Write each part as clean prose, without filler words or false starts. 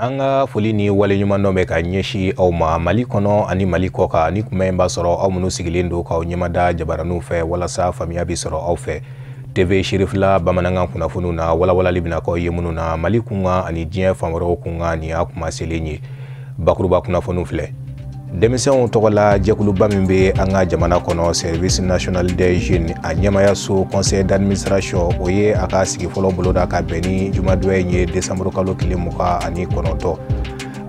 An ka foli ni waleɲumandɔn bɛ ka ɲɛsin aw ma Mali kɔnɔ ani Mali kɔ kan ni kuma in b'a sɔrɔ aw minnu sigilen don k'aw ɲɛmada jabaraninw fɛ walasa faamuya bɛ sɔrɔ aw fɛ. TV Cherifla bamanankan kunnafoniw na walawalali bɛna k'aw ye minnu na Mali kunkan ani diɲɛ fan wɛrɛw kunkan nin y'a kuma selen ye. Bakuruba kunnafoniw filɛ. Denmisɛnw tɔgɔla jɛkuluba min bɛ an ka jamana kɔnɔ Service national des jeunes a ɲɛmayaso conseil d'administration o ye a ka sigi fɔlɔ boloda ka bɛn ni jumadonya in ye décembre kalo tile 29.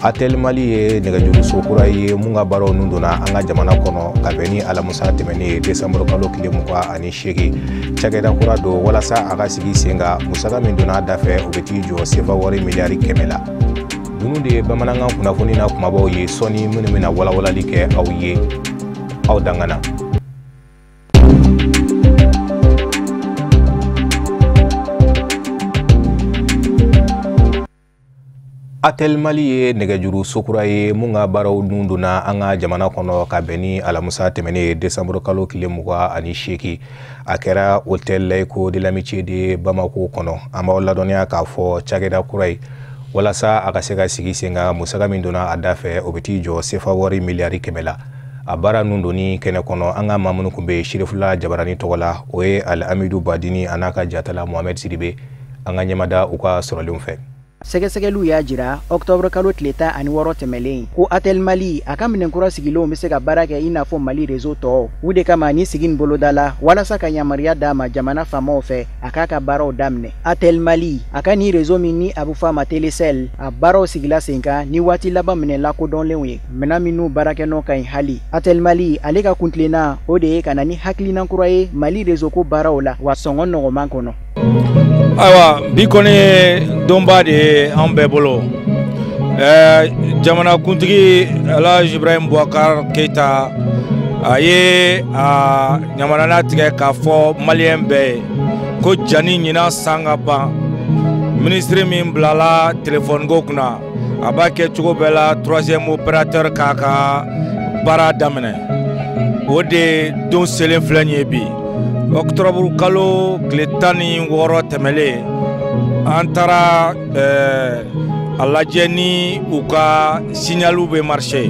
Atel Mali ye nɛgɛjuruso kura ye mun ka baaraw nun donna an ka jamana kɔnɔ ka bɛn ni alamisa tɛmɛnen ye décembre kalo tile 28. Cakɛda kura don walasa a ka sigi sen kan musaka min donna a da fɛ o bɛ t'i jɔ sefa wari miliyari 100 la. Ninnu de ye bamanankan kunafoni na kumabaw ye sɔɔni minnu bɛna walawalali kɛ aw ye aw dangana. Atel Mali ye nɛgɛjuru so kura ye mun ka baaraw nun donna an ka jamana kɔnɔ ka bɛn ni alamisa tɛmɛnen ye décembre kalo tile 28. A kɛra hôtel Laïco de l'Amitié de Bamako kɔnɔ. An b'aw ladɔnniya k'a fɔ cakɛda kura ye walasa a ka se ka sigi sen kan musaka min donna a da fɛ o bɛ t'i jɔ sefa wari miliyari 100 la. A baara nun donni kɛnɛ kɔnɔ an ka maa minnu tun bɛ Cherifla jabarani tɔgɔ la o ye Alamidu Badini a n'a ka jatala Mohamed Sidibe. An ka ɲɛmada u ka sɔrɔlenw fɛ. Sɛgɛsɛgɛliw y'a jira octobre kalo tile 16 tɛmɛlen ko Atel Mali a ka minɛnkura sigilenw bɛ se ka baara kɛ i n'a fɔ Mali réseau tɔw. O de kama ni sigi in boloda la walasa ka yamaruya d'a ma jamana faamaw fɛ a k'a ka baaraw daminɛ. Atel Mali a ka ni réseau min ni a bɛ fɔ a ma Telecel a baaraw sigila sen kan ni waati laban minɛ lakodɔnlenw ye minɛn minnu baarakɛnɔ ka ɲi hali. Atel Mali ale ka kuntilenna o de ye ka na ni hakilina kura ye Mali réseau ko baaraw la wa sɔngɔ nɔgɔman kɔnɔ. Ayiwa bi kɔni ye donba de ye an bɛɛ bolo. Jamanakuntigi Elhaji Ibrahim Boubacar Keita a ye a ɲamanana tigɛ k'a fɔ maliyɛn bɛɛ ye ko jani ɲinan san ka ban minisiri min bilala telefɔni ko kunna a b'a kɛ cogo bɛɛ la troisième opérateur k'a ka baara daminɛ. O de don selen filɛ nin ye bi. Octobre kalo tile 16 tɛmɛlen an taara a lajɛ ni u ka signaliw bɛ marché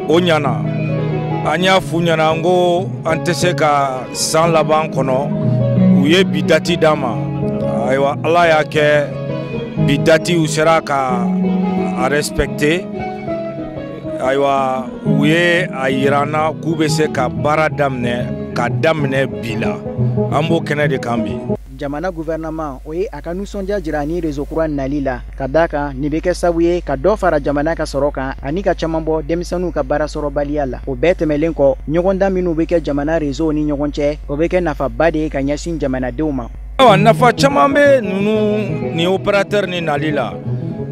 o ɲana. An y'a f'u ɲɛna n ko an tɛ se ka san laban kɔnɔ u ye bi dati d'an ma. Ayiwa Ala y'a kɛ bi dati u sera ka a respecter. Ayiwa u ye a yira an na k'u bɛ se ka baara daminɛ ka daminɛ bi la. An b'o kɛnɛ de kan bi. Jamana gouvernement o ye a ka nisɔndiya jira ni réseau kura nali la ka d'a kan nin bɛ kɛ sababu ye ka dɔ fara jamana ka sɔrɔ kan ani ka caman bɔ denmisɛnninw ka baara sɔrɔbaliya la. O bɛɛ tɛmɛlen kɔ ɲɔgɔndan minnu bɛ kɛ jamana réseau ni ɲɔgɔn cɛ o bɛ kɛ nafaba de ye ka ɲɛsin jamanadenw ma. Ayiwa nafa caman bɛ ninnu ni opérateur ni nali la.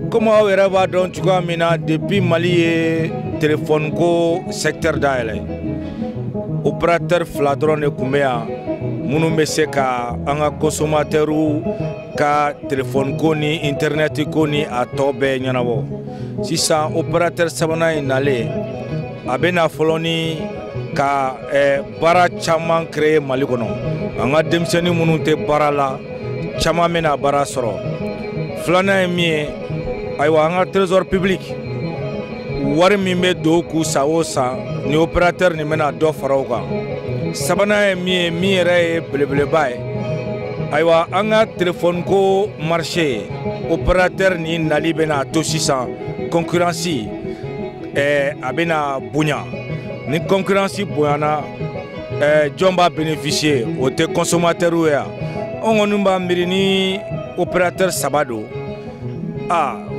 Komi aw yɛrɛ b'a dɔn cogoya min na depuis Mali ye téléphone ko secteur dayɛlɛ opérateur fila dɔrɔn de tun bɛ yan minnu bɛ se ka an ka consommateurs ka téléphone ko ni internet ko ni a tɔ bɛɛ ɲɛnabɔ. Sisan opérateur sabanan in nalen a bɛ na fɔlɔ ni ka baara caman créer Mali kɔnɔ. An ka denmisɛnnin minnu tɛ baara la caman bɛna baara sɔrɔ. Filanan ye min ye ayiwa an ka trésor public wari min bɛ don k'u san o san ni opérateur nin bɛna dɔ fara o kan. Sabanan ye min ye min yɛrɛ ye belebeleba ye ayiwa an ka téléphone ko marché opérateur ni nali bɛna to sisan concurrence a bɛna bonya. Ni concurrence bonyana jɔn b'a bénéficier o tɛ consommateur ye yan. Anw kɔni b'a miiri ni opérateur saba don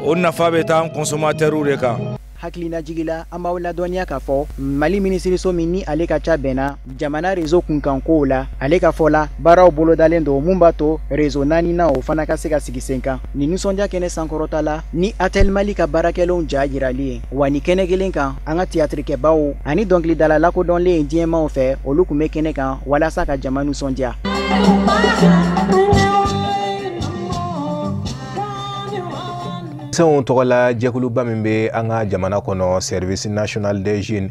o nafa bɛ taa an consommateur de kan. Hakilinajigi la an b'aw ladɔnniya k'a fɔ Mali minisiriso min ni ale ka ca bɛnna jamana réseau kunkankow la ale ka fɔ la baaraw bolodalen don mun b'a to réseau naaninan o fana ka se ka sigi sen kan. Nin nisɔndiya kɛnɛ sankɔrɔta la ni Atel Mali ka baarakɛlenw ja yirali ye wa ni kɛnɛ kelen kan an ka théâtre-kɛbaw ani dɔnkilidala lakodɔnlen diɲɛmaw fɛ olu tun bɛ kɛnɛ kan walasa ka jama nisɔndiya. Denmisɛnw tɔgɔla jɛkuluba min bɛ an ka jamana kɔnɔ Service national des jeunes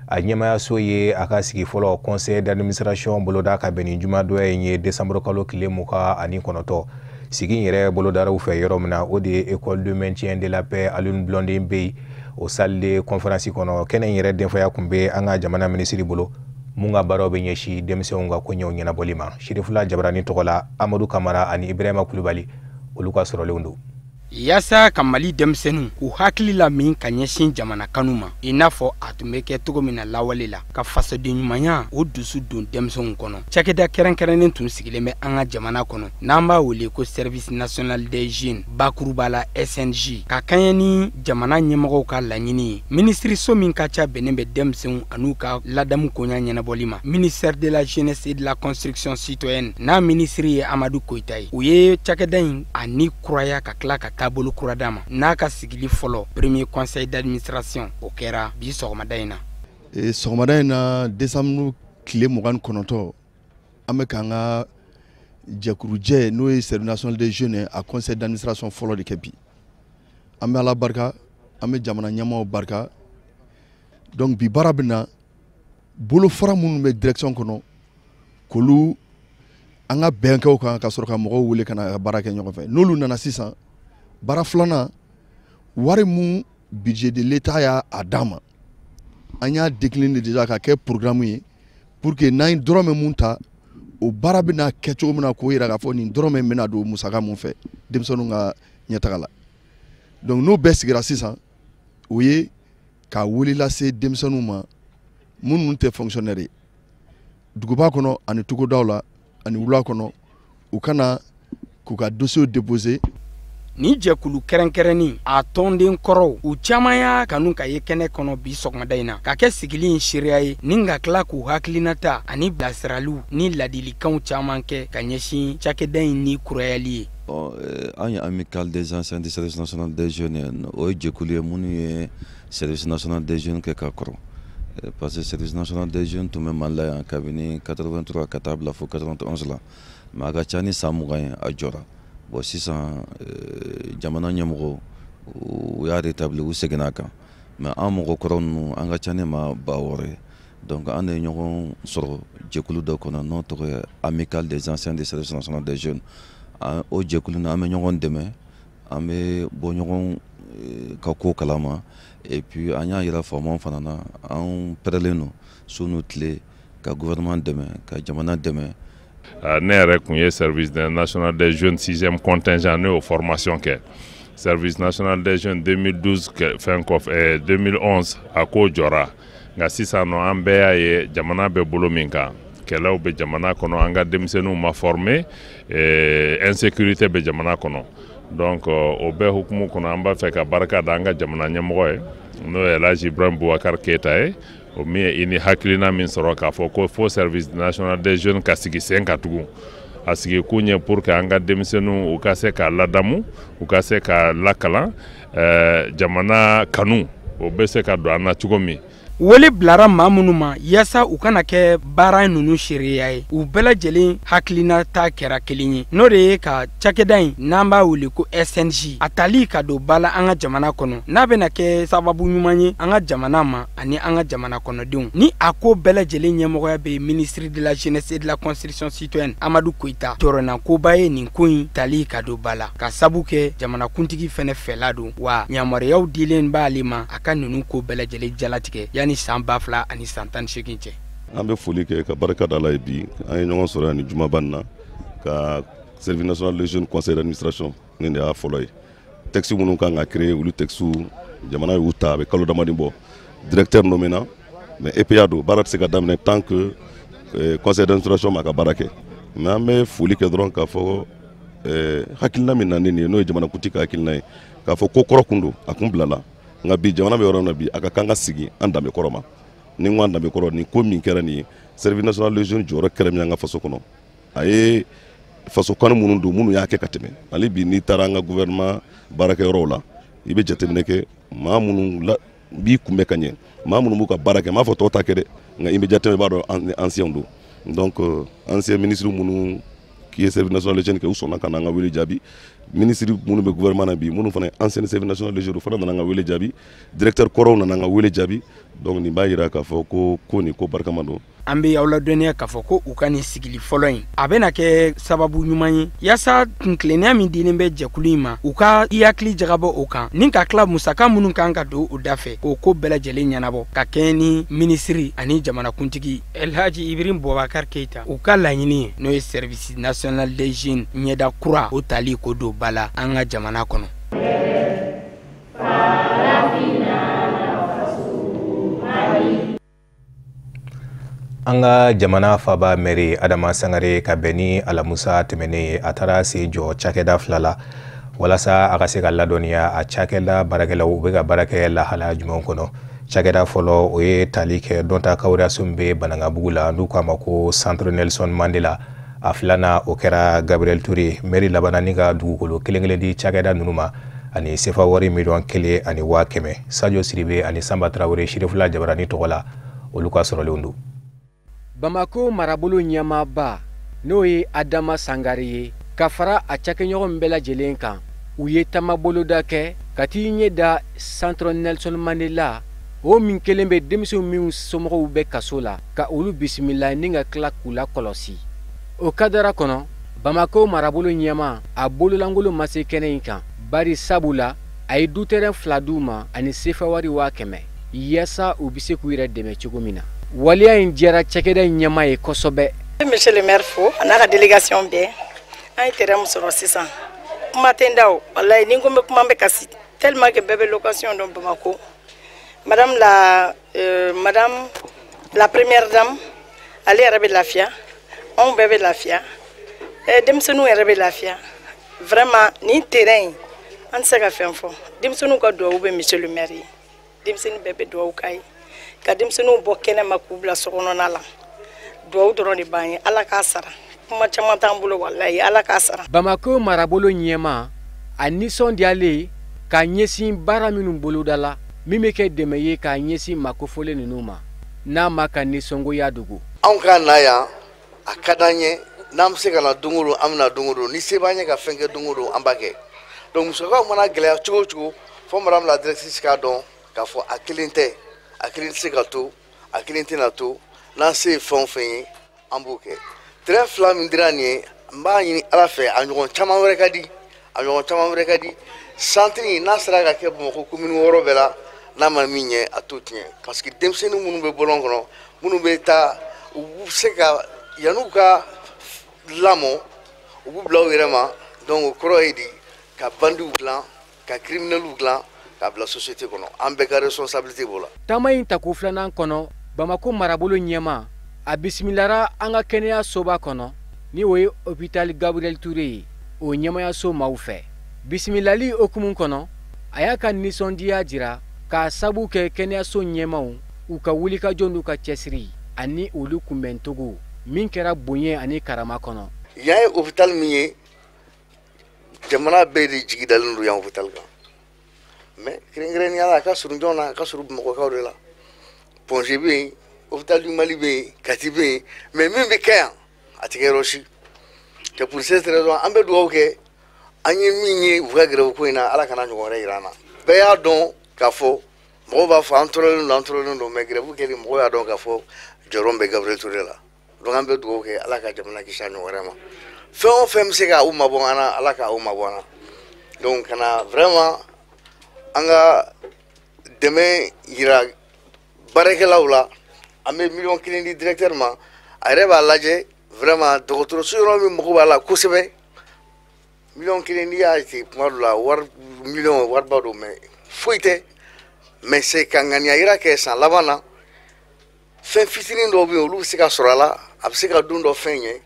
a ɲɛmayaso ye a ka sigi fɔlɔ conseil d'administration boloda ka bɛn ni jumadonya in ye décembre kalo tile 29. Sigi in yɛrɛ bolodaraw fɛ yɔrɔ min na, o de ye École de maintien de la paix Alioune Blondin Beye, o salle de conférence kɔnɔ. Kɛnɛ in yɛrɛ denfaya tun bɛ an ka jamana minisiri bolo, mun ka baaraw bɛ ɲɛsin denmisɛnw ka koɲɛw ɲɛnabɔli ma. Sirifila Jabarani tɔgɔ la, Amadu Kamara ani Ibrahima Kulubali, olu ka sɔrɔlenw don. Yaasa ka Mali denmisɛnninw k'u hakili la min ka ɲɛsin jamana kanu ma, i n'a fɔ a tun bɛ kɛ cogo min na lawale la, ka fasoden ɲumanya o dusu don denmisɛnw kɔnɔ, cakɛda kɛrɛnkɛrɛnnen tun sigilen bɛ an ka jamana kɔnɔ n'an b'a wele ko Service national des jeunes, bakuruba la SNJ. Ka kɛɲɛ ni jamana ɲɛmɔgɔw ka laɲini ye, minisiriso min ka ca bɛnnen bɛ denmisɛnw an'u ka ladamu koɲa ɲɛnabɔli ma, ministère de la Jeunesse et de la Construction citoyenne, n'a minisiri ye Amadu Koyita ye, u ye cakɛda in ani kuraya ka tila ka taabolo kura d'a ma. N'a ka sigili fɔlɔ, premier conseil d'administration, o kɛra bi sɔgɔmada in na. Sɔgɔmada in na, décembre tile 29, an bɛ k'an ka jɛkurujɛ, n'o ye Service national des jeunes, a conseil d'administration fɔlɔ de kɛ bi. An bɛ Ala barika, an bɛ jamana ɲɛmaaw barika. Donc bi baara bɛ na bolofara minnu bɛ direction kɔnɔ, k'olu an ka bɛn kɛ o kan, ka sɔrɔ ka mɔgɔw wele ka na ka baara kɛ ɲɔgɔn fɛ. N'olu nana sisan, baara filanan, wari mun budget de l'État y'a a d'an ma, an y'a décliné déjà ka kɛ programme ye, pour que n'an ye dɔrɔmɛ mun ta, o baara bɛna kɛ cogo min na, k'o yira k'a fɔ nin dɔrɔmɛ bɛna don musaka mun fɛ denmisɛnninw ka ɲɛtaga la. Donc n'o bɛɛ sigira sisan, o ye ka wele lase denmisɛnninw ma minnu tɛ fonctionnaire ye, duguba kɔnɔ ani togodaw la ani wula kɔnɔ, u kana k'u ka dossier déposer. Ni jɛkulu kɛrɛnkɛrɛnnin a tɔnden kɔrɔw, u caman y'a kanu ka ye kɛnɛ kɔnɔ bi sɔgɔmada in na, ka kɛ sigili in seereya ye, ni ka tila k'u hakilinata ani bilasiraliw ni ladilikanw caman kɛ ka ɲɛsin cakɛda in ni kurayali ye. An ye Amicale des anciens du Service national des jeunes. O ye jɛkulu ye minnu ye Service national des jeunes kɛ ka kɔrɔ, parce que Service national des jeunes tun bɛ Mali la yan kabini 83 ka taa bila fo 91 la, mais a ka ca ni san 20 ye a jɔra. Bon, sisan jamana ɲɛmɔgɔw u y'a rétabli, u seginna a kan, mais an mɔgɔ kɔrɔ ninnu, an ka ca ne ma 6000 ye. Donc an de ye ɲɔgɔn sɔrɔ jɛkulu dɔ kɔnɔ n'o tɔgɔ ye Amicale des anciens du Service national des jeunes. O jɛkulu nin, an bɛ ɲɔgɔn dɛmɛ, an bɛ bɔ ɲɔgɔn ka ko kalama, et puis an y'a yira faamaw fana na, an pɛrɛlen don su n'u tile ka gouvernement dɛmɛ, ka jamana dɛmɛ. Ne yɛrɛ kun ye Service national des jeunes sixième contingent, ne y'o formation kɛ. Service national des jeunes 2012 fɛn kɔfɛ, 2011 a ko jɔra. Nka sisan nɔ, an bɛɛ y'a ye jamana bɛ bolo min kan, kɛlɛw bɛ jamana kɔnɔ, an ka denmisɛnninw ma former, insécurité bɛ jamana kɔnɔ. Donc o bɛɛ hukumu kɔnɔ, an b'a fɛ ka barika da an ka jamana ɲɛmɔgɔ ye, n'o ye El Hadji Ibrahim Boubacar Keita ye, o min ye i ni hakilina min sɔrɔ k'a fɔ ko fo Service national des jeunes ka sigi sen ka tugun. A sigi kun ye pour que an ka denmisɛnninw u ka se ka ladamu, u ka se ka lakalan, jamana kanu o bɛ se ka don an na cogo min. Wele bilara maa minnu ma yaasa u kana kɛ baara ninnu seereya ye, u bɛɛ lajɛlen hakilina ta kɛra kelen ye, n'o de ye ka cakɛda in n'an b'a wele ko SNJ, a tali ka don ba la an ka jamana kɔnɔ, n'a bɛna kɛ sababu ɲuman ye an ka jamana ma ani an ka jamana kɔnɔdenw. Ni a ko bɛɛ lajɛlen ɲɛmɔgɔya bɛ ministre de la Jeunesse et de la Construction citoyenne Amadu Koyita, jɔrɔna koba ye nin ko in tali ka don ba la, ka sabu kɛ jamanakuntigi fɛnɛ fɛla don, wa yamaruyaw dilen b'ale ma a ka ninnu ko bɛɛ lajɛlen jalatigɛ yanni san 2018 cɛ. An bɛ foli kɛ ka barika da Ala ye, bi an ye ɲɔgɔn sɔrɔ yan ni jumaba in na ka Service national des jeunes conseil d'administration, nin de y'a fɔlɔ ye. Texte minnu kan ka créer, olu texte jamana y'u ta, a bɛ kalo damadɔ bɔ. Directeur nommé na, mais EPA don, baara tɛ se ka daminɛ tant que conseil d'administration ma ka baara kɛ. Mais an bɛ foli kɛ dɔrɔn k'a fɔ hakilina min na ni nin ye, n'o ye jamanakuntigi ka hakilina ye, k'a fɔ ko kɔrɔ kun don, a kun bilala. Nka bi jamana bɛ yɔrɔ min na bi, a ka kan ka sigi an danbe kɔrɔ ma. Ni n ko an danbe kɔrɔ, nin ko min kɛra nin ye, Service national des jeunes jɔyɔrɔ kɛra min ye an ka faso kɔnɔ, a ye faso kanu minnu don, minnu y'a kɛ ka tɛmɛ. Hali bi n'i taara an ka gouvernement baarakɛyɔrɔw la, i bɛ jateminɛ kɛ, maa minnu la b'i kunbɛn ka ɲɛ, maa minnu b'u ka baara kɛ, n m'a fɔ tɔw ta kɛ dɛ, nka immédiatement i b'a dɔn anciens don. Donc ancien ministre minnu qui ye Service national des jeunes kɛ, u sɔnna ka na an ka wele jaabi. Ministre minnu bɛ gouvernement na bi, minnu fana ye ancien service national des jeunes, o fana nana an ka wele jaabi. Directeur kɔrɔw nana an ka wele jaabi. Donc nin b'a jira k'a fɔ ko nin ko barikama don. An bɛ aw ladɔnniya k'a fɔ ko u ka nin sigili fɔlɔ in, a bɛna kɛ sababu ɲuman ye yaasa kuntilennenya min dilen bɛ jɛkulu in ma, u ka i hakili jagabɔ o kan, ni ka tila musaka minnu kan ka don u da fɛ, k'o ko bɛɛ lajɛlen ɲɛnabɔ ka kɛɲɛ ni minisiri ani jamanakuntigi Elhaji Ibrahim Boubacar Keïta u ka laɲini ye, n'o ye service national des jeunes ɲɛda kura o tali ko don ba la an ka jamana kɔnɔ. An ka jamana faba mɛri Adama Sangare, ka bɛn ni alamusa tɛmɛnen ye, a taara sen jɔ cakɛda fila la walasa a ka se ka ladɔnniya a cakɛda baarakɛlaw, u bɛ ka baara kɛ lahalaya jumɛn kɔnɔ. Cakɛda fɔlɔ, o ye tali kɛ dɔnta kawuraso min bɛ Banankabugu la, n'u k'a ma ko Centre Nelson Mandela. A filanan, o kɛra Gabriel Touré. Mɛri labanna ni ka dugukolo kelen kelen di cakɛda ninnu ma ani sefa wari 1,1 million. Sadio Siribe ani Sanba Tarawele, Sirifila Jabarani tɔgɔ la, olu ka sɔrɔlenw don. Bamako marabolo ɲɛmaaba, n'o ye Adama Sangare ye, ka fara a cakɛɲɔgɔn bɛɛ lajɛlen kan, u ye taamaboloda kɛ ka t'i ɲɛ da Centre Nelson Mandela, o min kelen bɛ denmisɛnw minw somɔgɔw bɛ kaso la, ka olu bisimila ni ka tila k'u la kɔlɔsi. O kadara kɔnɔ, Bamako marabolo ɲɛma, a bololankolon ma se kɛnɛ in kan, bari sabu la a ye dutɛrɛn fila d'u ma ani sefawari 100 000, yaasa u bɛ se k'u yɛrɛ dɛmɛ cogo min na. Waleya in diyara cakɛda in ɲɛma ye kosɛbɛ. Monsieur le maire fo a n'a ka délégation bɛɛ. An ye terrain min sɔrɔ sisan, kuma tɛ n da o. Walayi, ni n ko n bɛ kuma, n bɛ kasi, tellement que bɛɛ bɛ location dɔn Bamako. Madame la première dame, ale yɛrɛ bɛ lafiya, anw bɛɛ bɛ lafiya, denmisɛnninw yɛrɛ bɛ lafiya. Vraiment, nin terrain in, an tɛ se ka fɛn fɔ. Denmisɛnninw ka duwawu bɛ monsieur le maire ye. Denmisɛnnin bɛɛ bɛ duwawu k'a ye, ka denmisɛnninw bɔ kɛnɛ ma k'u bila sokɔnɔna la. Duwawu dɔrɔn de b'an ye. Ala k'a sara. Kuma caman t'an bolo, walayi, Ala k'a sara. Bamako marabolo ɲɛma, a nisɔndiyalen k'a ɲɛsin baara minnu boloda la, min bɛ kɛ dɛmɛ ye k'a ɲɛsin makofɔlen ninnu ma, n'a ma ka nisɔngoya dogo. Anw ka na yan, a ka d'an ye. N'an bɛ se ka na don o don, an bɛ na don o don. Ni se b'an ye ka fɛn kɛ don o don, an b'a kɛ. Donc musakaw mana gɛlɛya cogo o cogo, fo madame la directrice k'a dɔn k'a fɔ a kelen tɛ, a kelen tɛ se ka to, a kelen tɛna to. N'an se ye fɛn o fɛn ye, an b'o kɛ. Terrain fila min dira nin ye, n b'a ɲini Ala fɛ, a ɲɔgɔn caman wɛrɛ ka di, a ɲɔgɔn caman wɛrɛ ka di. Centre in, n'a sera ka kɛ Bamakɔ commune 6 bɛɛ la, n'a ma min ɲɛ, a t'o tiɲɛ, parce que denmisɛnnin minnu bɛ bɔlɔn kɔnɔ, minnu bɛ taa, u bɛ se ka yan'u ka lamɔ, u b'u bila u yɛrɛ ma. Donc o kɔrɔ ye di? Ka bandiw dilan, ka criminels dilan k'a bila société kɔnɔ. An bɛɛ ka responsabilité b'o la. Taama in tako filanan kɔnɔ, Bamako marabolo ɲɛma, a bisimilara an ka kɛnɛyasoba kɔnɔ, ni o ye hôpital Gabriel Touré ye, o ɲɛmayaso maaw fɛ. Bisimilali hokumu kɔnɔ, a y'a ka nisɔndiya jira k'a sabu kɛ kɛnɛyaso ɲɛmaw, u ka wulikajɔ n'u ka cɛsiri ani olu kunbɛncogo min kɛra bonya ani karama kɔnɔ. Yan ye hôpital min ye, jamana bɛɛ de jigi dalen don yan hôpital kan, mais kɛrɛnkɛrɛnnenya la, a ka surun jɔn na? A ka surun Bamakɔkaw de la. Point G bɛ yen, hôpital du Mali bɛ yen, Kati bɛ yen, mais min bɛ kɛ yan, a tɛ kɛ yɔrɔ si. C'est pour cette raison an bɛ dugawu kɛ. An ye min ye u ka grève ko in na, Ala kana ɲɔgɔn wɛrɛ yira an na. Bɛɛ y'a dɔn k'a fɔ mɔgɔw b'a fɔ an tɔɔrɔlen don, an tɔɔrɔlen don, mais grève kɛli, mɔgɔw y'a dɔn k'a fɔ jɔyɔrɔ bɛ Gabriel Touré la. Donc an bɛ dugawu kɛ, Ala ka jamana kisi a ɲɔgɔn wɛrɛ ma. Fɛn o fɛn bɛ se k'aw mabɔ an na, Ala k'aw mabɔ an na. Donc ka na vraiment an ka dɛmɛ yira baarakɛlaw la, an bɛ 1 million di directeur ma, a yɛrɛ b'a lajɛ. Vraiment, dɔgɔtɔrɔso yɔrɔ min mago b'a la kosɛbɛ, 1 million, n'i y'a jate kuma dɔ la, wari miliyɔn wariba don, mais foyi tɛ. Mais c'est ka ŋaniya yira kɛ san laban na, fɛn fitinin dɔw bɛ yen, olu bɛ se ka sɔrɔ a la, a bɛ se ka don dɔ fɛn ɲɛ.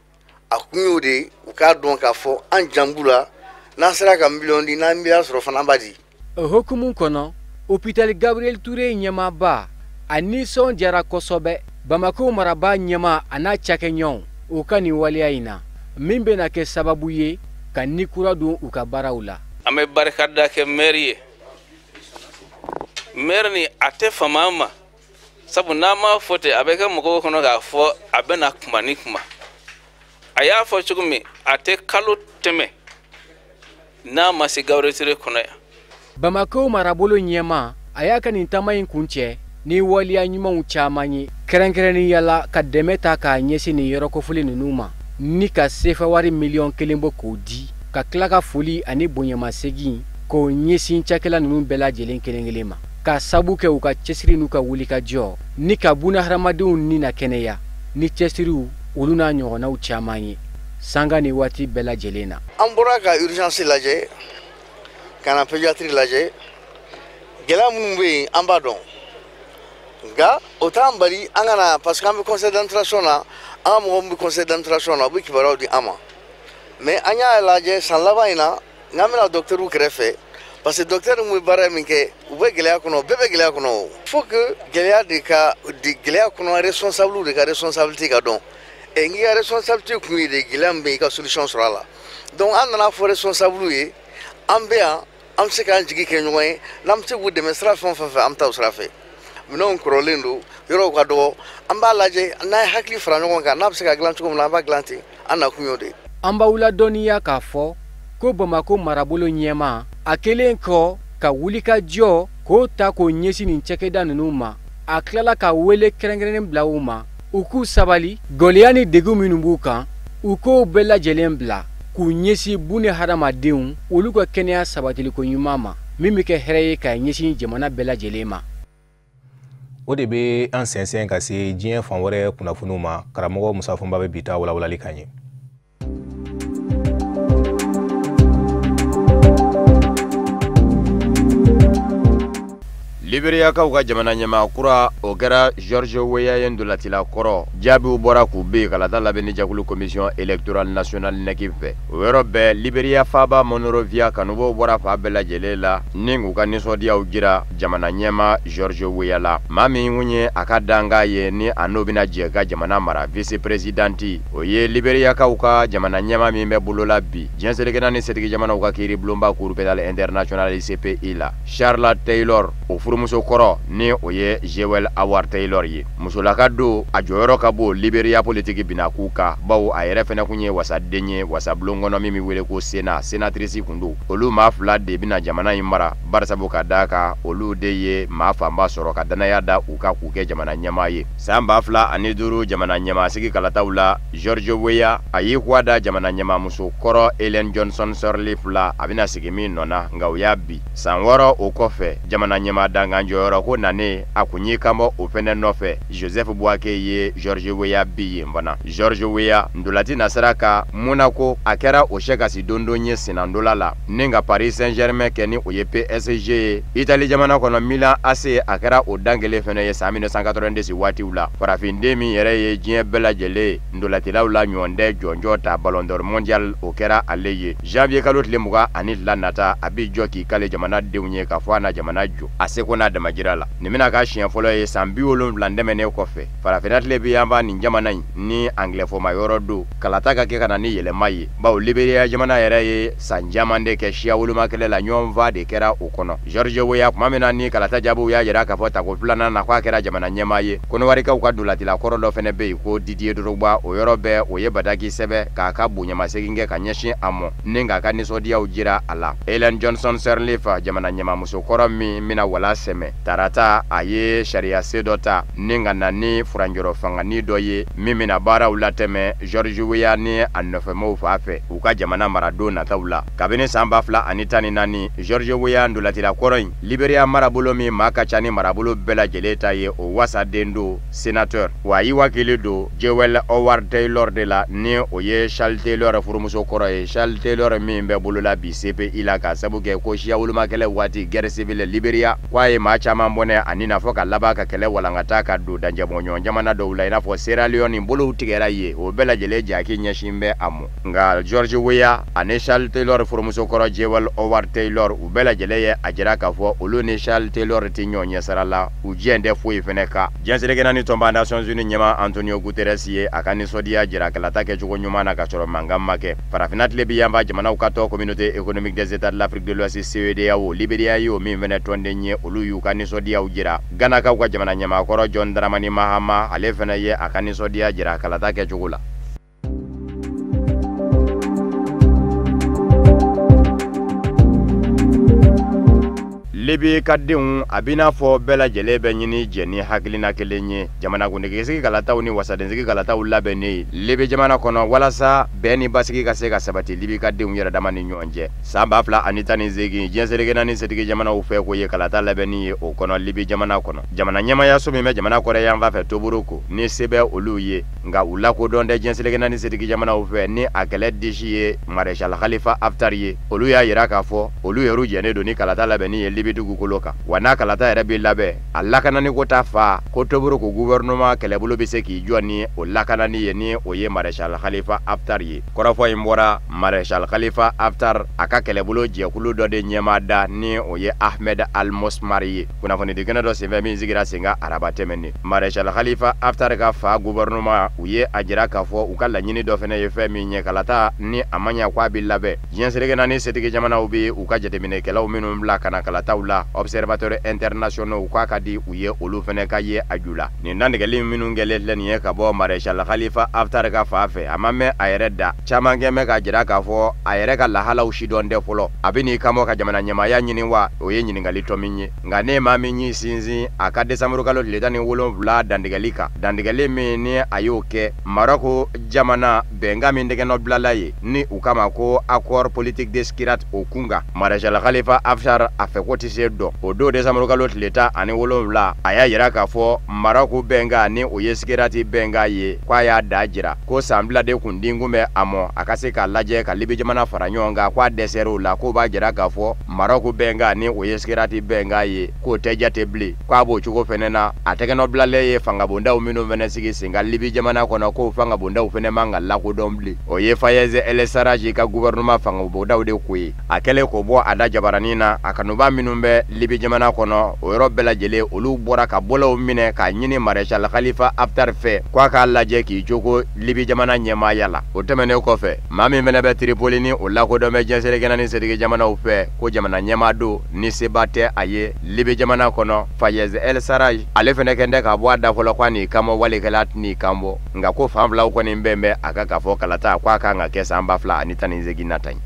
A kun y'o de ye, u k'a dɔn k'a fɔ an jan b'u la. N'an sera ka miliyɔn di, n'an miliyari sɔrɔ fana, an b'a di. O hokumu kɔnɔ, hôpital Gabriel Touré ɲɛmaaba, a nisɔn diyara kosɛbɛ Bamako marabaa ɲɛma a n'a cakɛɲɔgɔnw, u ka nin waleya in na, min bɛna kɛ sababu ye ka ni kura don u ka baaraw la. An bɛ barikada kɛ maire ye. Maire ni a tɛ fama an ma, sabu n'an m'a fɔ ten, a bɛ kɛ mɔgɔw kɔnɔ k'a fɔ a bɛna kuma ni kuma. A y'a fɔ cogo min, a tɛ kalo tɛmɛ. n'a ma se Gabriel Touré kɔnɔ yan. Bamako marabolo ɲɛmaa a y'a ka nin taama in kuncɛ ni waleya ɲumanw caman ye, kɛrɛnkɛrɛnnenya la ka dɛmɛ ta k'a ɲɛsin nin yɔrɔ kofɔlen ninnu ma, ni ka sefa wari 1 miliyɔn bɔ k'o di, ka tila ka foli ani bonyamasegin k'o ɲɛsin cakɛla ninnu bɛɛ lajɛlen kelen kelen ma, ka sabu kɛ u ka cɛsiri n'u ka wulikajɔ ni ka buna hadamadenw ni na kɛnɛya ni cɛsiriw olu n'a ɲɔgɔnnaw caman ye sanga ni waati bɛɛ lajɛlen na. An bɔra ka urgence lajɛ, ka na pédiatrie lajɛ, gɛlɛya minnu bɛ yen an b'a dɔn, nka o t'an bali an ka na, parce que an bɛ conseil d'administration na, an ka mɔgɔ min bɛ conseil d'administration na, u bɛ kibaruyaw di an ma. Mais an y'a lajɛ san laban in na, n'an bɛna docteurw kɛrɛfɛ, parce que docteur min bɛ baara min kɛ, u bɛ gɛlɛya kɔnɔ, bɛɛ bɛ gɛlɛya kɔnɔ o. Faut que gɛlɛya de ka di gɛlɛya kɔnɔ, responsable de ka responsabilité ka dɔn. Ɛ n'i ka responsabilité kun ye de gɛlɛya min bɛ yen, i ka solution sɔrɔ a la. Donc an nana fɔ responsable ye, an bɛ yan, an bɛ se k'an jigi kɛ ɲɔgɔn ye, n'an bɛ se k'u dɛmɛ sira fɛn o fɛn fɛ, an bɛ taa o sira fɛ. Minɛnw kɔrɔlen don, yɔrɔw ka dɔgɔ, an b'a lajɛ n'an ye hakili fara ɲɔgɔn kan, n'a bɛ se ka dilan cogo min na, an b'a dilan ten, an nakun y'o de ye. An b'aw ladɔnniya k'a fɔ ko Bamako marabolo ɲɛmaa a kɛlen kɔ ka wulikajɔ k'o ta k'o ɲɛsin nin cakɛda ninnu ma, a tilala ka wele kɛrɛnkɛrɛnnen bila u ma, u k'u sabali, gɔlɛya ni degun minnu b'u kan, u k'o bɛɛ lajɛlen bila k'u ɲɛsin bun ni hadamadenw olu ka kɛnɛya sabatiliko ɲuman ma, min bɛ kɛ hɛrɛ ye ka ɲɛsin jamana bɛɛ lajɛlen ma. O de bɛ an sɛnsɛn ka se diɲɛ fan wɛrɛ kunnafoniw ma. Karamɔgɔ Musa Fɔnba bɛ bi ta walawalali kan ye. Liberiyakaw ka jamana ɲɛmaa kura o kɛra George Weah ye ntolatila kɔrɔ. Jaabiw bɔra k'u bɛ kalata labɛnni jɛkulu commission électorale nationale NEC fɛ. O yɔrɔ bɛɛ Liberiya faaba Monrovia kanubaw bɔra fan bɛɛ lajɛlen la ni k'u ka nisɔndiyaw jira jamana ɲɛmaa George Weah la. Maa min kun ye a ka dankan ye ni a n'o bɛna jɛ ka jamana mara vice présidente, o ye Liberiyakaw ka jamana ɲɛmaa min bɛ bolo la bi diɲɛ seleke naani setigi jamanaw ka kiiri bulonba cour pénale internationale CPI la, Charles Taylor, o furumuso kɔrɔ ni o ye Jewel Howard Taylor ye. Musolaka don, a jɔyɔrɔ ka bon Liberia politiki binakun kan, bawo a yɛrɛ fɛnɛ kun ye wasaden ye wasabulon kɔnɔ min bɛ wele ko Sénat, sénatrice kun don. Olu maa fila de bɛna jamana in mara, barisabu ka d'a kan olu de ye maa fanba sɔrɔ ka danaya da u kan k'u kɛ jamana ɲɛmaa ye. San 2005 jamana ɲɛmaa sigi kalataw la, George Weah a y'i kuwa da jamana ɲɛmaamuso kɔrɔ Ellen Johnson Sirleaf la, a bɛna sigi min nɔ na, nka o y'a bi. San 6 o kɔfɛ, jamana ɲɛmaa dankan jɔyɔrɔ ko nanen, a kun y'i kanbɔ o fɛnɛ nɔfɛ. Joseph Boakai ye George Weah bi yen fana. George Weah ntolati nasira ka Monaco, a kɛra o sɛkasi dondon ye sennantola la ni ka Paris Saint-Germain kɛ ni o ye PSG ye. Italie jamana kɔnɔ Milan AC, a kɛra o dan kelen fɛnɛ ye san 1990 waatiw la. Farafinden min yɛrɛ ye diɲɛ bɛɛ lajɛlen ntolatilaw la ɲɔgɔn jɔnjɔn ta Ballon d'Or mondial, o kɛra ale ye. Janvier kalo tile 22 nata, a b'i jɔ k'i kale jamanadenw ye k'a fɔ a na jamana jɔ a seko n'a damajira la. Nin bɛna k'a siɲɛ fɔlɔ ye san 70 tɛmɛnen kɔfɛ. Farafinna tile bɛ yanfan nin jamana in ni angilɛfɔma yɔrɔ don, kalata ka kɛ ka na ni yɛlɛma ye, bawo Liberia jamana yɛrɛ ye san caman de kɛ siya woloma kɛlɛ la, ɲɔgɔnfa de kɛra o kɔnɔ. George Weah tuma min na ni kalata jaabiw y'a jira k'a fɔ tako filanan na k'a kɛra jamana ɲɛmaa ye, Kɔnɔwarikaw ka ntolatila kɔrɔ dɔ fɛnɛ bɛ yen ko Didier Drogba, o yɔrɔ bɛɛ o ye bataki sɛbɛn k'a ka bonyamasegin kɛ ka ɲɛsin a ma ni k'a ka nisɔndiyaw jira a la. Ellen Johnson Sirleaf, jamana ɲɛmaamuso kɔrɔ min bɛna wala sɛmɛ tarata, a ye sariya se dɔ ta ni ka na ni furanjɔrɔ fangani dɔ ye min bɛna baaraw latɛmɛ George Weah ni a nɔfɛmɔgɔw fan fɛ u ka jamana maradon nataw la. Kabini san 2014, George Weah ntolatila kɔrɔ in, Liberia marabolo min maa ka ca ni marabolo bɛɛ lajɛlen ta ye, o wasaden don sénateur, wa a y'i wakili don Jewel Howard Taylor de la ni o ye Charles Taylor furumuso kɔrɔ ye. Charles Taylor min bɛ bolola bi CPI la k'a sabu kɛ ko siya wolomakɛlɛ waati guerre civile Liberia, k'a ye maa caman bɔnɛ ani n'a fɔ ka laban ka kɛlɛ walankata ka don danjɛbɔɲɔgɔn jamana dɔw la i n'a fɔ Sierra Leone, bolow tigɛra yen, o bɛɛ lajɛlen jaki ɲɛsin bɛ a ma. Nka George Weah ani Charles Taylor furumuso kɔrɔ Jewel Howard Taylor, u bɛɛ lajɛlen ye a jira k'a fɔ olu ni Charles Taylor tɛ ɲɔgɔn ɲɛsira la, u jɛ tɛ foyi fɛnɛ kan. Diɲɛ seleke naani tɔnba Nations Unies ɲɛmaa Antonio Guterres ye a ka nisɔndiya jira kalata kɛcogo ɲuman na ka sɔrɔ mankan ma kɛ. Farafinna tile bi yanfan jamanaw ka tɔn Communauté économique des États de l'Afrique de l'Ouest CEDEAO, Liberia ye o min fɛnɛ tɔnden ye, olu y'u ka nisɔndiyaw jira. Ganakaw ka jamana ɲɛmaakɔrɔ John Dramani Mahama, ale fɛnɛ ye a ka nisɔndiya jira kalata kɛcogo la. Libi ka denw a b'i n'a fɔ bɛɛ lajɛlen bɛ ɲini jɛ ni hakilina kelen ye jamanakuntigisigi kalataw ni wasadensigi kalataw labɛnnen Libi jamana kɔnɔ walasa bɛn ni basigi ka se ka sabati Libi ka denw yɛrɛ dama ni ɲɔgɔn cɛ. San 2018 diɲɛ seleke naani setigi jamanaw fɛ ko ye kalata labɛnni ye o kɔnɔ Libi jamana kɔnɔ. Jamana ɲɛmayaso min bɛ jamana kɔrɔ yanfan fɛ Tobruk ni se bɛ olu ye, nka u lakodɔn tɛ diɲɛ seleke naani setigi jamanaw fɛ ni a kɛlɛ disi ye Maréchal Khalifa Haftar ye. Olu y'a jira k'a fɔ olu yɛrɛ jɛnnen don ni kalata labɛnni ye Libi dugukolo kan, wa n'a kalata yɛrɛ bɛ labɛn a lakanani ko ta fa ko Tobruk gouvernement kɛlɛbolo bɛ se k'i jɔ ni o lakanani ye ni o ye Maréchal Khalifa Haftar ye. Kɔrɔfɔ in bɔra Maréchal Khalifa Haftar a ka kɛlɛbolo jɛkulu dɔ de ɲɛmaa da ni o ye Ahmed Al-Mosmari ye. Kunnafonidi kɛnɛ dɔ senfɛ min sigira sen kan araba tɛmɛnen, Maréchal Khalifa Haftar ka fa gouvernement u ye a jira k'a fɔ u ka laɲini dɔ fana ye fɛn min ye kalata ni a ma ɲɛ k'a bɛ labɛn diɲɛ seleke naani setigi jamanaw bɛ u ka jateminɛkɛlaw minnu bila ka na kalataw la observateur internationaux k'a ka di u ye olu fana ka ye a ju la. Nin dantigɛli minnu kɛlen filɛ nin ye ka bɔ Maréchal Khalifa Haftar ka fa fɛ, a ma mɛn a yɛrɛ da, caman kɛ mɛn k'a jira k'a fɔ a yɛrɛ ka lahalaw si dɔn tɛ fɔlɔ. A bɛ n'i kanbɔ ka jamana ɲɛmaaya ɲini wa, o ye ɲininkali tɔ min ye. Nka ne maa min y'i sinsin a ka décembre kalo tile 17 dantigɛli kan, dantigɛli min ni a y'o kɛ Maroc jamana bɛnkan min tɛgɛnɔ bilala ye ni u kama ko accord politique de Skhirat o kun kan, Maréchal Khalifa Haftar a fɛ ko tɛ se dɔn. O don décembre kalo tile 17 a y'a jira k'a fɔ Maroc bɛnkan ni o ye Skhirat bɛnkan ye k'a y'a da jira ko san 2 de kun dinkun bɛ a mɔ a ka se k'a lajɛ ka Libi jamana fara ɲɔgɔn kan, k'a dɛsɛr'o la, k'o b'a jira k'a fɔ Maroc bɛnkan ni o ye Skhirat bɛnkan ye k'o tɛ jate bilen, k'a b'o cogo fɛnɛ na a tɛgɛnɔ bilalen ye fangabondaw minnu fɛnɛ sigi sen kan Libi jamana kɔnɔ k'o fangabondaw fɛnɛ man ka lakodɔn bilen. O ye Fayez El Sarraj ka gouvernement fangabondaw de ko ye. A kɛlen k'o bɔ a da jabaranin na, a kanuba minnu bɛ Libi jamana kɔnɔ o yɔrɔ bɛɛ lajɛlen olu bɔra ka bɔlɔw minɛ k'a ɲini Maréchal Khalifa Haftar fɛ k'a k'a lajɛ k'i cogo Libi jamana ɲɛmaaya la. O tɛmɛnen kɔfɛ, maa min fɛnɛ bɛ Tripoli ni o lakodɔn bɛ diɲɛ seleke naani setigi jamanaw fɛ ko jamana ɲɛmaa don ni seba tɛ a ye Libi jamana kɔnɔ, Fayez El Sarraj ale fɛnɛ kɛn tɛ k'a bɔ a da fɔlɔ k'a n'i kanbɔ walikɛla n'i kanbɔ, nka ko fan filaw kɔni bɛn bɛ a kan k'a fɔ kalata k'a kan ka kɛ san 2018 nata ye.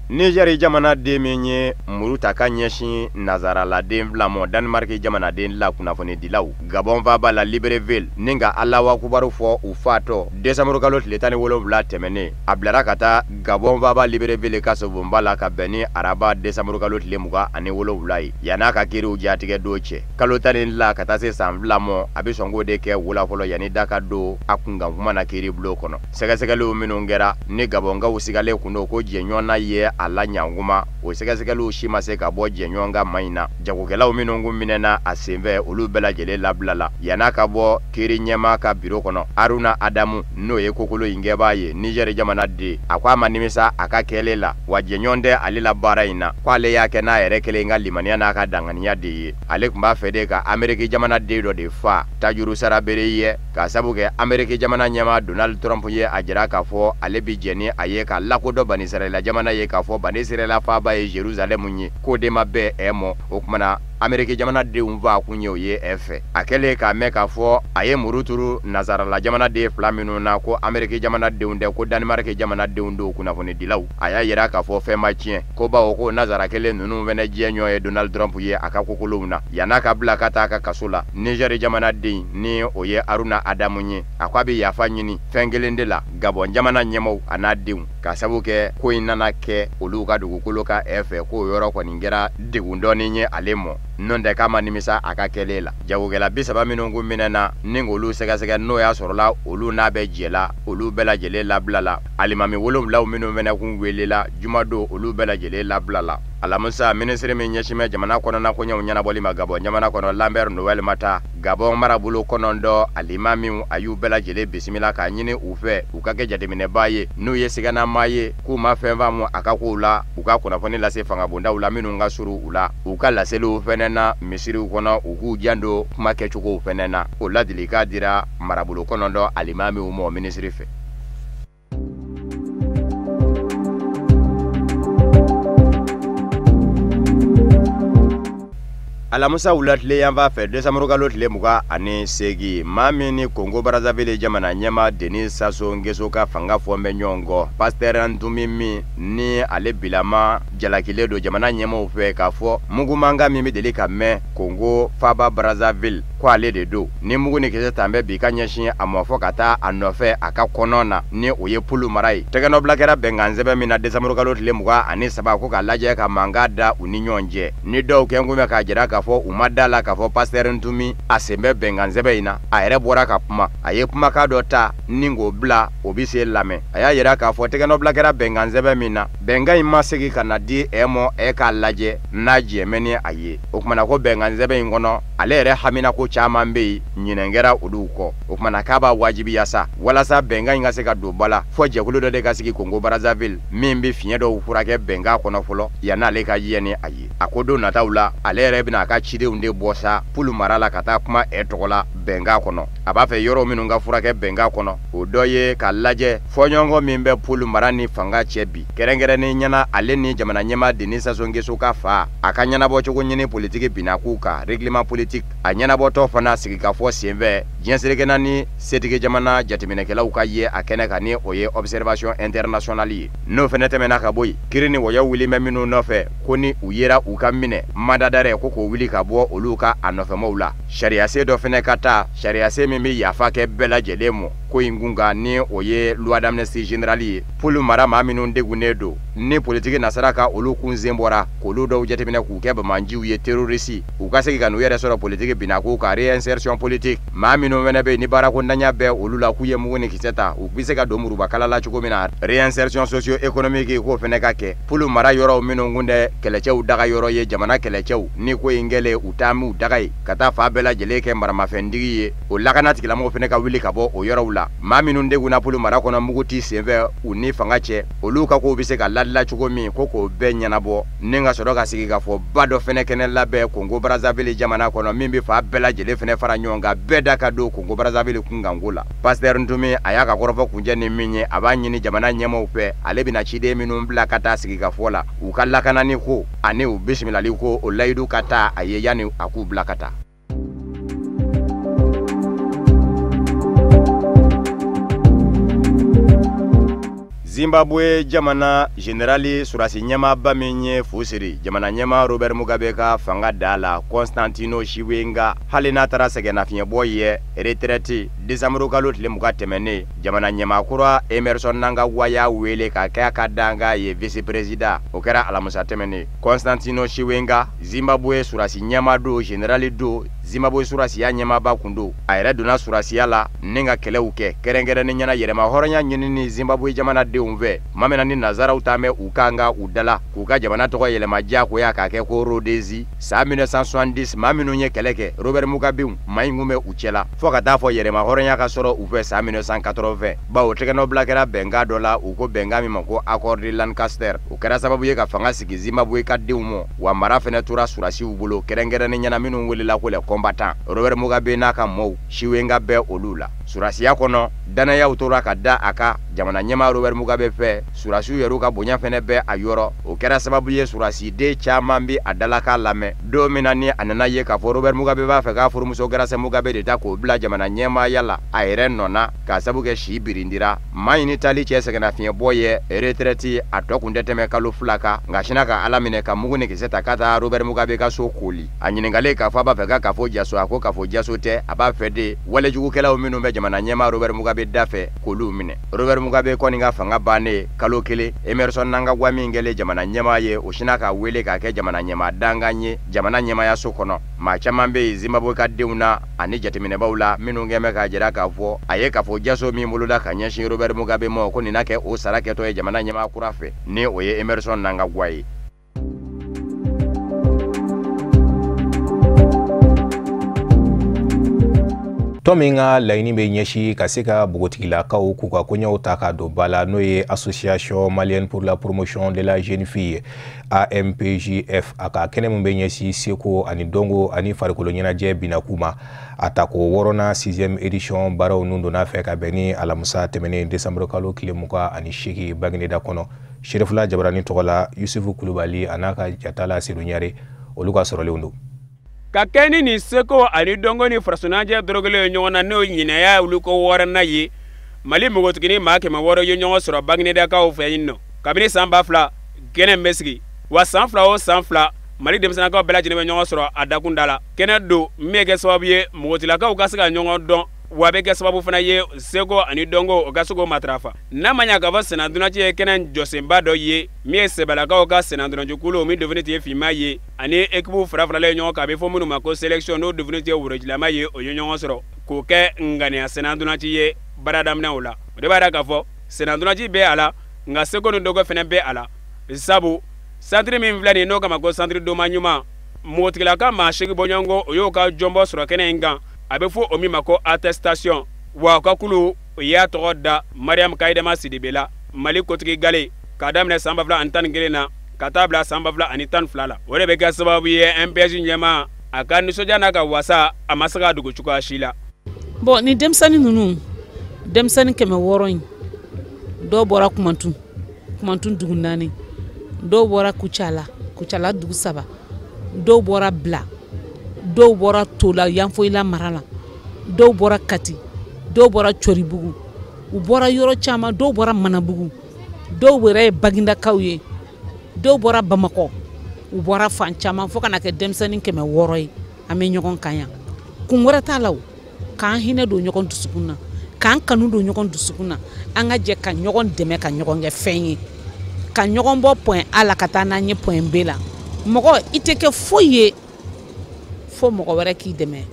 Niger jamana den min ye muru ta ka ɲɛsin nazaraladen 2 ma Danemark jamanaden la kunnafonidilaw Gabon faaba la Libreville ni ka Alahuwakubaru fɔ u fatɔ décembre kalo tile 17 tɛmɛnen, a bilara ka taa Gabon faaba Libreville kasobonba la ka bɛn ni araba décembre kalo tile 27 ye yann'a ka kiiriw jatigɛ don cɛ. Kalo 12 ka taa se san 2 ma a bɛ sɔn k'o de kɛ wula fɔlɔ yanni da ka don a kunkan kuma na kiiri bulon kɔnɔ. Sɛgɛsɛgɛliw minnu kɛra ni Gabɔnkaw sigalen kun don ko jɛɲɔgɔnna ye a la ɲankuma, o sɛgɛsɛgɛliw si ma se ka bɔ jɛɲɔgɔn ka ma in na. Jagokɛlaw minnu kun minɛna a senfɛ olu bɛɛ lajɛlen labilala yann'a ka bɔ kiiri ɲɛmaa ka biro kɔnɔ. Haruna Adamu n'o ye kokolo in kɛbaa ye Niger jamana den, a ko a ma nimisa a ka kɛlen la, wa jɛɲɔgɔn tɛ ale la baara in na, k'ale y'a kɛ n'a yɛrɛ kelen ka limaniya n'a ka danganiya de ye. Ale tun b'a fɛ de ka Ameriki jamana den dɔ de fa tajuru sara bere ye, k'a sabu kɛ Ameriki jamana ɲɛmaa Donald Trump ye a jira k'a fɔ ale bi jɛn ni a ye ka lakodɔn Banisirayila jamana ye k'a fɔ Banisirayila faaba ye Jerusalem ye, k'o de ma bɛn ɛ mɔ. O kumana Ameriki jamanadenw fa kun ye o ye ɛ fɛ. A kɛlen k'a mɛn k'a fɔ a ye muru turu nazarala jamanaden 2 minnu na ko Ameriki jamanadenw tɛ ko Danemark jamanadenw don kunnafonidilaw, a y'a jira k'a fɔ fɛn ma tiɲɛ, ko bawo ko nazara kelen ninnu fɛnɛ jɛɲɔgɔn ye Donald Trump ye a ka kokolow na yann'a ka bila ka taa a ka kaso la. Niger jamanaden ni o ye Haruna Adamu ye, a ko a bɛ yafa ɲini fɛn kelen de la Gabon jamana ɲɛmaaw a n'a denw, k'a sabu kɛ ko in nana kɛ olu ka dugukolo ka ɛ fɛ, k'o yɔrɔ kɔni kɛra degun dɔɔnin ye ale mɔ, n'o tɛ k'a ma nimisa a ka kɛlen la. Jagokɛla 30 minnu kun minɛna ni k'olu sɛgɛsɛgɛ n'o y'a sɔrɔla olu n'a bɛ jɛ la, olu bɛɛ lajɛlen labilala. Alimami 7 minnu fɛnɛ kun welela jumadon, olu bɛɛ lajɛlen labilala. Alamisa minisiri min ɲɛsin bɛ jamana kɔnɔna koɲɛw ɲɛnabɔli ma Gabon jamana kɔnɔ Lambert Noël Mata, Gabon marabolo 9 alimamiw a y'u bɛɛ lajɛlen bisimila k'a ɲini u fɛ u ka kɛ jateminɛbaa ye, n'u ye siganama ye k'u ma fɛn faamu a ka kow la, u ka kunnafoni lase fangabondaw la minnu ka surun u la, u ka laseliw fɛnɛ na misiriw kɔnɔ, u k'u janto kuma kɛcogow fɛnɛ na. O ladilikan dira marabolo 9 alimamiw ma minisiri fɛ. Alamusa wulatile yanfan fɛ décembre kalo tile 28, maa min ni Congo Brazzaville jamana ɲɛmaa Denis Sassou Nguesso ka fanga fɔ bɛ ɲɔgɔn kɔ, Pasteur Ntumi min ni ale bilama jalakilen don jamana ɲɛmaaw fɛ k'a fɔ mugumankan min bɛ deli ka mɛn Congo faaba Brazzaville ko ale de don, ni mugu ni kisɛ tan bɛ bi ka ɲɛsin a ma fɔ ka taa a nɔfɛ a ka kɔnɔ na, ni o ye Pulu mara ye. Tɛgɛnɔbila kɛra bɛnkan sɛbɛn min na décembre kalo tile 23, ko k'a lajɛ ka mankan da u ni ɲɔgɔn cɛ, ni dɔw kɛn kun bɛ k'a jira k'a fɔ u ma da la k'a fɔ Pasteur Ntumi a sen bɛ bɛnkan sɛbɛn in na. A yɛrɛ bɔra ka kuma, a ye kumakan dɔ ta ni k'o bila o bɛ se lamɛn. A y'a jira k'a fɔ tɛgɛnɔbila kɛra bɛnkan sɛbɛn min na, bɛnkan in ma segin ka na di ɛ mɔ ɛ k'a lajɛ n'a jɛmɛ ni a ye. O kumana ko bɛnkan sɛbɛn in kɔnɔ, ale yɛrɛ hamina ko caman bɛ yen, ɲinɛn kɛra olu kɔ. O kumana k'a b'a wajibiya sa walasa bɛnkan in ka se ka don ba la, fɔ jɛkulu dɔ de ka sigi Congo Brazzaville min bɛ fiɲɛ dɔw furakɛ bɛnkan kɔnɔ fɔlɔ yann'ale ka yɛ ni a ye. A ko don nataw la, ale yɛrɛ bɛna a ka cidenw de bɔ sa Pulu mara la ka taa kuma ɛ tɔgɔ la bɛnkan kɔnɔ. A b'a fɛ yɔrɔ minnu ka furakɛ bɛnkan kɔnɔ, o dɔ ye k'a lajɛ fɔɲɔgɔnkɔ min bɛ Pulu mara ni fanga cɛ bi, kɛrɛnkɛrɛnnen ɲɛna ale ni jamana ɲɛmaa Denis Sassou Nguesso ka fa a ka ɲɛnabɔcogo ɲini politiki binnakow kan, règlement politique, a ɲɛnabɔtɔ fana sigikafɔ senfɛ diɲɛ seleke naani setigi jamana jateminɛkɛlaw ka ye a kɛnɛ kan, ni o ye observation internationale ye. N'o fana tɛmɛna ka bɔ yen, kiiri ni wɔyɔ wuli bɛ minnu nɔfɛ ko ni u yera u ka minɛ mandat d'arrêt ko k'o wuli ka bɔ olu ka a nɔfɛmaw la. Sariyasen dɔ fana ka taa, sariyasen min bɛ yafa kɛ bɛɛ lajɛlen ma ko in kun kan, ni o ye loi d'amnistie générale ye. Pulu mara maa minnu degunnen don ni politiki nasara ka olu kun sen bɔra k'olu dɔw jateminɛ k'u kɛ bamanjiw ye, terroriste, u ka segin ka n'u yɛrɛ sɔrɔ politiki binako ka réinsertion politique. Maa minnu fana bɛ yen ni baarako ntanya bɛ olu la k'u ye mugu ni kisɛ ta, u bɛ se ka don murubakala la cogo min na, réinsertion socio-économique k'o fana ka kɛ. Pulu mara yɔrɔw minnu kun tɛ kɛlɛcɛw daga yɔrɔ ye, jamana kɛlɛcɛw ni ko in kɛlen u taa m'u daga ye ka taa fa bɛɛ lajɛlen kɛ maramafɛntigi ye, o lakana tigilamɔgɔw fana ka wuli ka bɔ o yɔrɔw la. Maa minnu degunna Pulu mara kɔnɔ mugu ti senfɛ u ni fanga cɛ, olu ka kow bɛ se ka ladila cogo min, ko k'o bɛɛ ɲɛnabɔ ni ka sɔrɔ ka sigi ka fɔ ba dɔ fana kɛnɛ labɛn Congo Brazzaville jamana kɔnɔ min bɛ fa bɛɛ lajɛlen fana fara ɲɔgɔn kan, bɛɛ da ka don Congo Brazzaville kunkanko la. Pasteur Ntumi a y'a ka kɔrɔfɔ kuncɛ ni min ye, a b'a ɲini jamana ɲɛmaaw fɛ, ale bɛna ciden minnu bila ka taa sigi ka fɔ la, u ka lakanani ko ani u bisimilali ko, o layidu ka taa a ye yanni a k'u bila ka taa. Zimbabwe jamana général surasi ɲɛmaaba min ye fu siri jamana ɲɛmaa Robert Mugabe ka fanga da la, Constantino Chiwenga, hali n'a taara sɛgɛnnafiɲɛbɔ ye retraite décembre kalo tile 20 tɛmɛnen, jamana ɲɛmaa kura Emerson Mnangagwa y'a wele ka kɛ a ka dankan ye vice président. O kɛra alamusa tɛmɛnen. Constantino Chiwenga, Zimbabwe surasi ɲɛmaa don, général don, Zimbabwe surasiya ɲɛmaaba kun don. A yɛrɛ donna surasiya la ni ka kɛlɛw kɛ, kɛrɛnkɛrɛnnen ɲɛna yɛrɛma hɔrɔnya ɲinini Zimbabwe jamanadenw fɛ. Tuma min na ni nanzaraw taa bɛ u kan ka u dala k'u ka jamana tɔgɔ yɛlɛma diyagoya k'a kɛ ko Rhodésie san 1970, maa minnu ye kɛlɛ kɛ Robert Mugabe maa in kun bɛ u cɛla fo ka taa fɔ yɛrɛma hɔrɔnya ka sɔrɔ u fɛ san 1980, bawo tɛgɛnɔbila kɛra bɛnkan dɔ la, u ko bɛnkan min ma ko accord de Lancaster. O kɛra sababu ye ka fanga sigi Zimbabwe ka denw ma, wa mara fɛnɛ tora surasiw bolo, kɛrɛnkɛrɛnnen ɲɛna minnu welela ko les combattants. Robert Mugabe n'a ka mɔɔw, Chiwenga bɛ olu la. Surasiya kɔnɔ, danayaw tora ka da a ka jamana ɲɛmaa Robert Mugabe fɛ, surasiw yɛrɛw ka bonya fɛnɛ bɛ a yɔrɔ. O kɛra sababu ye surasiden caman bɛ a dalakan lamɛn. Don min na ni a nana ye k'a fɔ Robert Mugabe b'a fɛ k'a furumuso Grace Mugabe de ta k'o bila jamana ɲɛmaaya la a yɛrɛ nɔ na, k'a sabu kɛ si birindira. Maa in ni taali cɛ sɛgɛnnafiɲɛbɔ ye retraite, a tɔ kun tɛ tɛmɛ kalo 2 kan, nka sina ka Ala minɛ ka mugu ni kisɛ ta ka taa Robert Mugabe ka so koli. A ɲininkalen k'a fɔ a b'a fɛ ka kafo jaso, a ko kafo jaso tɛ, a b'a fɛ de walejugukɛlaw minnu bɛ jamana ɲɛmaa Robert Mugabe da fɛ k'olu minɛ. Robert Mugabe kɔni ka fanga bannen kalo 1, Emerson Mnangagwa min kɛlen jamana ɲɛmaa ye, o sina ka wele k'a kɛ jamana ɲɛmaa dankan ye jamana ɲɛmaayaso kɔnɔ. Maa caman bɛ yen Zimbabwe ka denw na ani jateminɛbaw la minnu kɛn bɛ k'a jira k'a fɔ a ye kafo jaso min boloda ka ɲɛsin Robert Mugabe ma, ko nin na kɛ o sara kɛtɔ ye jamana ɲɛmaa kura fɛ, ni o ye Emerson Mnangagwa ye. Tɔn min ka laɲini bɛ ɲɛsin ka se ka npogotigilakaw k'u ka koɲɛw ta k'a don ba la, n'o ye Association malienne pour la promotion de la jeune fille AMPJF, a ka kɛnɛ min bɛ ɲɛsin seko ani dɔnko ani farikolo ɲɛnajɛ binakun ma, a tako 6nan 6e édition baaraw nun donna fɛ ka bɛn ni alamisa tɛmɛnen décembre kalo tile 28 Bagineda kɔnɔ. Serifula Jabarani tɔgɔ la, Yusufu Kulubali a n'a ka jatala Sedu Ɲare, olu ka sɔrɔlenw don. Ka kɛ ni nin seko ani dɔnko ni farasɔnajɛ dɔrɔgelen ye ɲɔgɔn na, n'o ɲinɛya olu ko wɔɔrɔnan ye. Mali npogotiginin maa 600 ye ɲɔgɔn sɔrɔ Baginedakaw fɛ yen nɔ. Kabini san 2000 kɛnɛ bɛ sigi, wa san 2 o san 2 Mali denmisɛnninakaw bɛɛ lajɛlen bɛ ɲɔgɔn sɔrɔ a dakunda la. Kɛnɛ don min bɛ kɛ sababu ye npogotigilakaw ka se ka ɲɔgɔn dɔn, wa a bɛ kɛ sababu fana ye seko ani dɔnko o ka se k'o matarafa. N'a ma ɲa k'a fɔ sennantolaci ye kɛnɛ jɔsenba dɔ ye min ye sɛbɛlakaw ka sennantolacikulu min dofini tɛ finman ye ani ekipu fila faralen ɲɔgɔn kan, a bɛ fɔ minnu ma ko sélection, n'o dofini tɛ worojilama ye, o ye ɲɔgɔn sɔrɔ k'o kɛ ŋaniya sennantolaci ye baara daminɛw la. O de b'a jira k'a fɔ sennantolaci bɛ a la, nka seko ni dɔnko fana bɛ a la, sabu santiri min filɛ nin n'o kama ko santiri doma ɲuman, npogotigilaka maa 8 bɔɲɔgɔnko o y'o ka jɔnbɔ sɔrɔ kɛnɛ in kan, a bɛ fɔ o min ma ko attestation. Wa o ka kulu o y'a tɔgɔ da Mariam Kayidama Sidibe la, Mali kotigi gale, k'a daminɛ san 2011 na ka taa bila san 2012 la. O de bɛ kɛ sababu ye MPS ɲɛmaa a ka nisɔndiya n'a ka wasa a ma se ka dogo cogoya si la. Bon, ni denmisɛnnin ninnu, denmisɛnnin 600 in, dɔw bɔra Kumantun dugu 4, dɔw bɔra Kucala dugu 3, dɔw bɔra Bila, dɔw bɔra Tola Yanfoyila mara la, dɔw bɔra Kati, dɔw bɔra Coribugu, u bɔra yɔrɔ caman, dɔw bɔra Manabugu, dɔw yɛrɛ ye Bagindakaw ye, dɔw bɔra Bamakɔ, u bɔra fan caman fo ka na kɛ denmisɛnnin 600 ye. An bɛ ɲɔgɔn kan yan, kun wɛrɛ t'a la o, k'an hinɛ don ɲɔgɔn dusukun na, k'an kanu don ɲɔgɔn dusukun na, an ka jɛ ka ɲɔgɔn dɛmɛ ka ɲɔgɔn kɛ fɛn ye, ka ɲɔgɔn bɔ point A la ka taa n'an ye point B la. Mɔgɔ i tɛ kɛ foyi ye fo mɔgɔ wɛrɛ k'i dɛmɛ,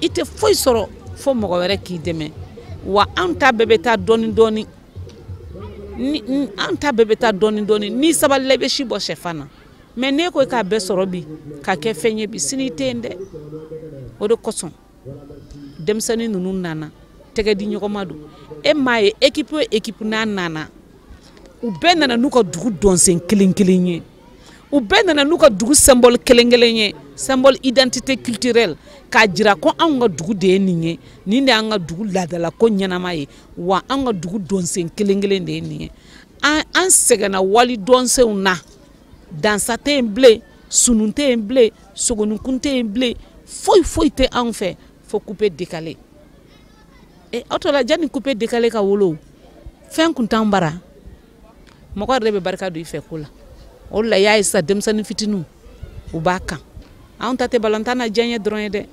i tɛ foyi sɔrɔ fo mɔgɔ wɛrɛ k'i dɛmɛ. Wa an ta bɛɛ bɛ taa dɔɔni dɔɔni, ni an ta bɛɛ bɛ taa dɔɔni dɔɔni. N'i sabalila i bɛ si bɔ sɛfan na, mɛ n'e ko k'a bɛɛ sɔrɔ bi ka kɛ fɛn ye bi, sini i tɛ yen dɛ. O de kosɔn denmisɛnnin ninnu nana tɛgɛ di ɲɔgɔn ma don. E m'a ye équipe o équipe n'a nana, u bɛɛ nana n'u ka dugu dɔnsen kelen kelen ye, u bɛɛ nana n'u ka dugu symbole kelen kelen ye, symbole identité culturelle, k'a jira ko anw ka dugu de ye nin ye, nin de y'an ka dugu laadalako ɲɛnama ye, wa an ka dugu dɔnsen kelen kelen de ye nin ye. An sɛgɛnna wali dɔnsenw na, dansa tɛ yen bilen, sunun tɛ yen bilen, sogonikun tɛ yen bilen, foyi foyi tɛ anw fɛ fo coupé décalé. E aw tɔ la janni coupé décalé ka wolo, fɛn kun t'anw bara. Mɔgɔ yɛrɛ bɛ barika don i fɛ ko la. O de la i y'a ye sisan denmisɛnnin fitininw u b'a kan. Anw ta tɛ balontan na diya n ye dɔrɔn ye dɛ,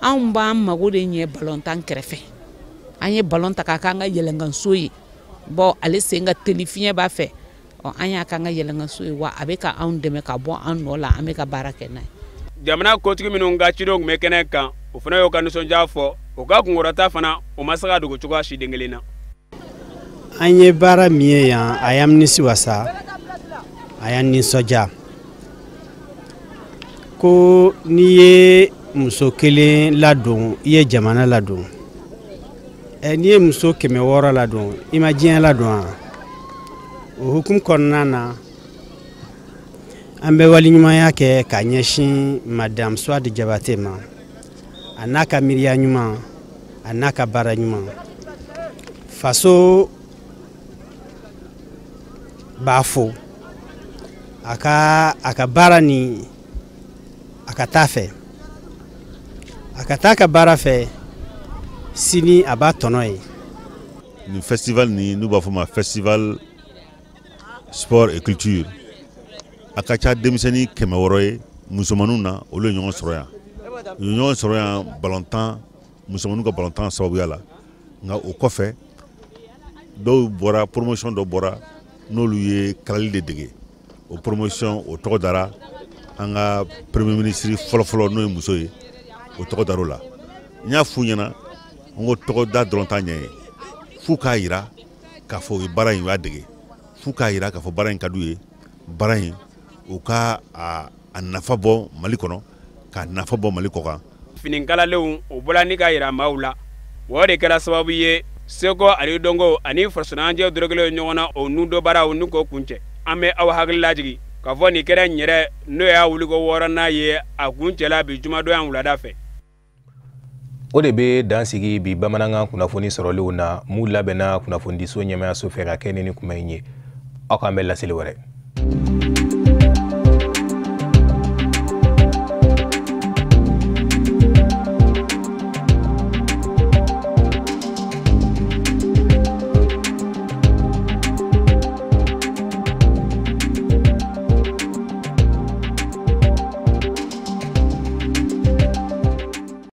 anw b'an mago de ɲɛ balontan kɛrɛfɛ. An ye balon ta k'a k'an ka yɛlɛnkanso ye, bon ale sen ka teli, fiɲɛ b'a fɛ, ɔ an y'a k'an ka yɛlɛnkanso ye, wa a bɛ ka anw dɛmɛ ka bɔ an nɔ la, an bɛ ka baara kɛ n'a ye. Jamana kotigi minnu ka cidenw tun bɛ kɛnɛ kan, o fana y'o ka nisɔndiya fɔ, o ka kunkɔrɔta fana o ma se ka dogo cogoya si den kelen na. An ye baara min ye yan, a y'an nimisi wasa, a y'an nisɔndiya. Ko n'i ye muso kelen ladon, i ye jamana ladon. N'i ye muso 600 ladon, i ma diɲɛ ladon wa? O hukumu kɔnɔna na, an bɛ waleɲumanya kɛ ka ɲɛsin Madame Suwadi Jabate ma, a n'a ka miiriya ɲuman, a n'a ka baara ɲuman. Faso b'a fo a ka baara ni a ka taa fɛ, a ka taa ka baara fɛ, sini a b'a tɔnɔ ye. Nin festival ni n'u b'a fɔ ma festival sport et culture, a ka ca denmisɛnnin 600 ye musomaninw na, olu ye ɲɔgɔn sɔrɔ yan. U ye ɲɔgɔn sɔrɔ yan balontan, musomaninw ka balontan sababuya la. Nka o kɔfɛ dɔw bɔra, promotion dɔ bɔra n'olu ye kalali de dege. O promotion o tɔgɔ dara an ka premier ministre fɔlɔfɔlɔ n'o ye muso ye, o tɔgɔ dar'o la. N y'a f'u ɲɛna, n ko tɔgɔ da dɔrɔn t'a ɲɛ ye, f'u k'a yira k'a fɔ u ye baara in u y'a dege, f'u k'a yira k'a fɔ baara in ka d'u ye, baara in u ka a nafa bɔ Mali kɔnɔ, k'a nafa bɔ Mali kɔ kan. Finikalalenw o bɔla ni ka yira maaw la, wa o de kɛra sababu ye seko ani dɔnko ani fasoɲɛnajɛ dɔrɔgelen ɲɔgɔn na o nudonbaaraw n'u k'o kuncɛ. An bɛ aw hakili lajigin k'a fɔ nin kɛnɛ in yɛrɛ n'o y'a wuliko 6nan ye, a kuncɛla bi jumadonya wulada fɛ. O de bɛ dan sigi bi bamanankan kunnafoni sɔrɔlenw na, mun labɛnna kunnafonidiso ɲɛmayaso fɛ ka kɛ ni kuma in ye. Aw k'an bɛ laseli wɛrɛ.